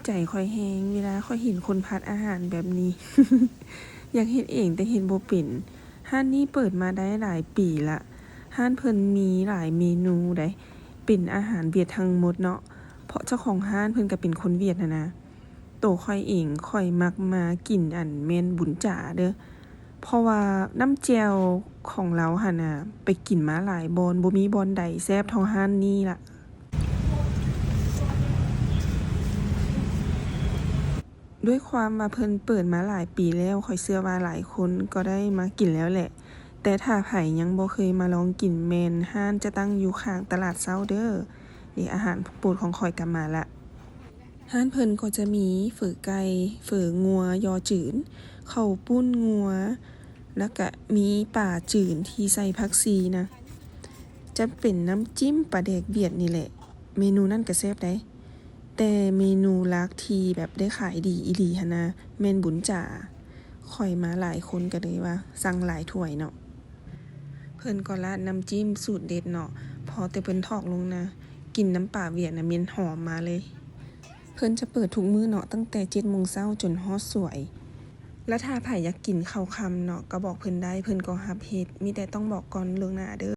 ໃຈຂ້ອຍແຮງເວລາຂ້ອຍເຫັນຄົນຜັດອາຫານແບບນີ້. ຢາກເຮັດເອງແຕ່ເຮັດບໍ່ເປັນ. ຮ້ານນີ້ເປີດມາໄດ້ຫຼາຍປີລະ. ຮ້ານເພິ່ນມີຫຼາຍເມນູໃດ໋ ເປັນອາຫານຫວຽດທັງໝົດເນາະ ເພາະເຈົ້າຂອງຮ້ານເພິ່ນກໍເປັນຄົນຫວຽດຫັ້ນນະ. ໂຕຂ້ອຍເອງ ຂ້ອຍມັກມາກິນອັນແມ່ນບຸນຈາເດີ້ ເພາະວ່ານ້ຳແຈ່ວຂອງລາວຫັ້ນນະ ໄປກິນມາຫຼາຍບ່ອນ ບໍ່ມີບ່ອນໃດແຊບເທົ່າຮ້ານນີ້ລະ. ດ້ວຍຄວາມວ່າເພິ່ນເປີດມາຫຼາຍປີແລ້ວ ຂ້ອຍເຊື່ອວ່າຫຼາຍຄົນກໍໄດ້ມາກິນແລ້ວແຫຼະ, ແຕ່ຖ້າໃຜຍັງບໍ່ເຄີຍມາລອງກິນ ແມ່ນຮ້ານຈະຕັ້ງຢູ່ຂ້າງຕະຫຼາດເຊົ້າເດີ້. ນີ້ອາຫານໂປດຂອງຂ້ອຍກໍມາລະ. ຮ້ານເພິ່ນກໍຈະມີເຝີໄກ່, ເຝີງົວ, ຍໍຈືນ, ເຂົ້າປຸ້ນງົວ, ແລ້ວກະມີປາຈືນທີ່ໃສ່ຜັກຊີນະ. ຈະເປັນນ້ຳຈິ້ມປາແດກຫວຽດນີ້ແຫຼະ. ເມນູນັ້ນກະແຊບໃດ໋ ແຕ່ເມນູຫຼັກທີ່ແບບໄດ້ຂາຍດີອີ່ຫຼີຫັ້ນນະ ແມ່ນບຸນຈາ. ຂ້ອຍມາຫຼາຍຄົນກໍເລີຍວ່າສັ່ງຫຼາຍຖ້ວຍເນາະ. ເພິ່ນກໍລາດນ້ຳຈິ້ມສູດເດັດເນາະ, ພໍແຕ່ເພິ່ນຖອກລົງນະ ກິ່ນນ້ຳປາຫວຽດນະເໝັນຫອມມາເລີຍ. ເພິ່ນຈະເປີດທຸກມື້ເນາະ ຕັ້ງແຕ່ເຈັດໂມງເຊົ້າຈົນຮອດສວຍ. ແລະຖ້າໃຜຢາກກິນເຂົ້າຄ່ຳເນາະ ກໍບອກເພິ່ນໄດ້ ເພິ່ນກໍຮັບເຮັດ, ມີແຕ່ຕ້ອງບອກກ່ອນລ່ວງໜ້າເດີ້.